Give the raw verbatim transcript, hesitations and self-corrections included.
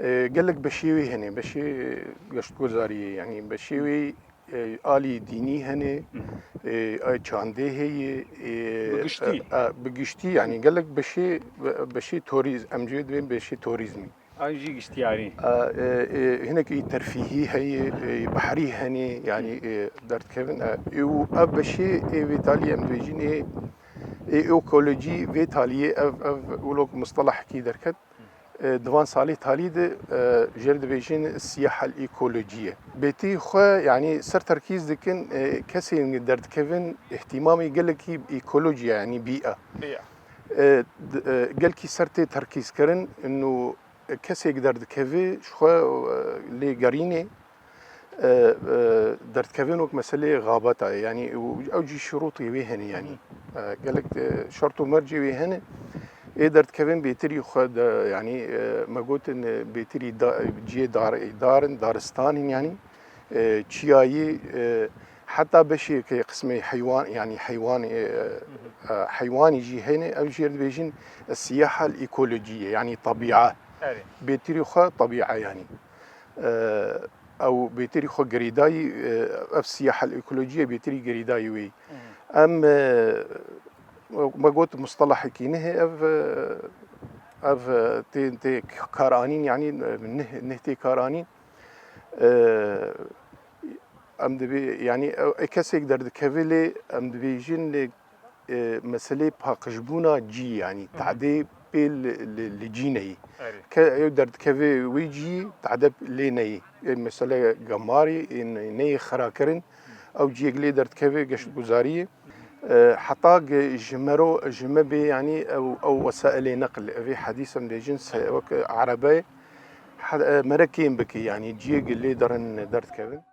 E, gelek beşê wê hene, beşê geştgozariyê, yanî beşê wê, e, alî dînî hene, e, ay çandê heye, e, Bi giştî? e, e, bi giştî, yanî gelek beşê, beşê torîz-, em cê dibên beşê torîzmî. An jî giştiyarî. E, e, e, hinekî terfîhî heye, e, behrî hene, yanî, e, derdikevin. E, û ev beşê ê vê talî em dibêjin ê, ê ekolojî vê taliyê ev, ev wilo ku mustelahekî derket. E, di van salê talî de, e, jê re dibêjin siyaha ekolojî ye. Bêtirî xwe, yanî ser terkîz dikin, e, kesên derdikevin îhtîmamê gelekî ekolojî ye, yanî bîya. Bîya. E, d-, e, gelkî ser tê terkîzkirin, û kesek derdikeve, ji xwe, e, lê gerînê, e, e, derdikevin wek meseleyê xabata ye. Yanî, û ew jî şirûtê wê hene, yanî. E, gelek, e, şert û mercê wê hene. Ê derdikevin bêtirî xwe de, yanî, e, me gotin, e, bêtirî da-, ciyê dar-, dar in, daristan in, yanî. E, çiyayî, e, heta beşê ke qismê heywan, yanî heywan, e, e, heywanî jî hene, ew jê re dibêjin siyaha ekolojî ye, yanî tebîa. Erê. Bêtirî xwe tebîa, yanî. E, ew bêtirî xwe girêdayî, e, ev siyaha ekolojî ye, bêtirî girêdayî wê. Em, e, me got mustelahekî nihê ev, e, ev, e, tê, tê karanîn, yanî, e, nih, nih tê karanîn. E, em dibê, yanî, e, kesek derdikeve lê em dibêjin lê, e, meselê paqijbûna cî, yanî, tadê pê li, li, li cî neyî. Erê. Ke ew derdikeve wê cî, tade lê neyî. E, mesele gemarî, e, ne-, neyê xirakirin, ew ciyek lê derdikeve geştguzariyê. E, heta ge-, ji me ro-, ji me bê, yanî, ew, ew wesailê neqil, evê hedîs em dêjin, se-, wek erebe, he-, e, merekên bike, yanî, ciyek lê derin derdikevin.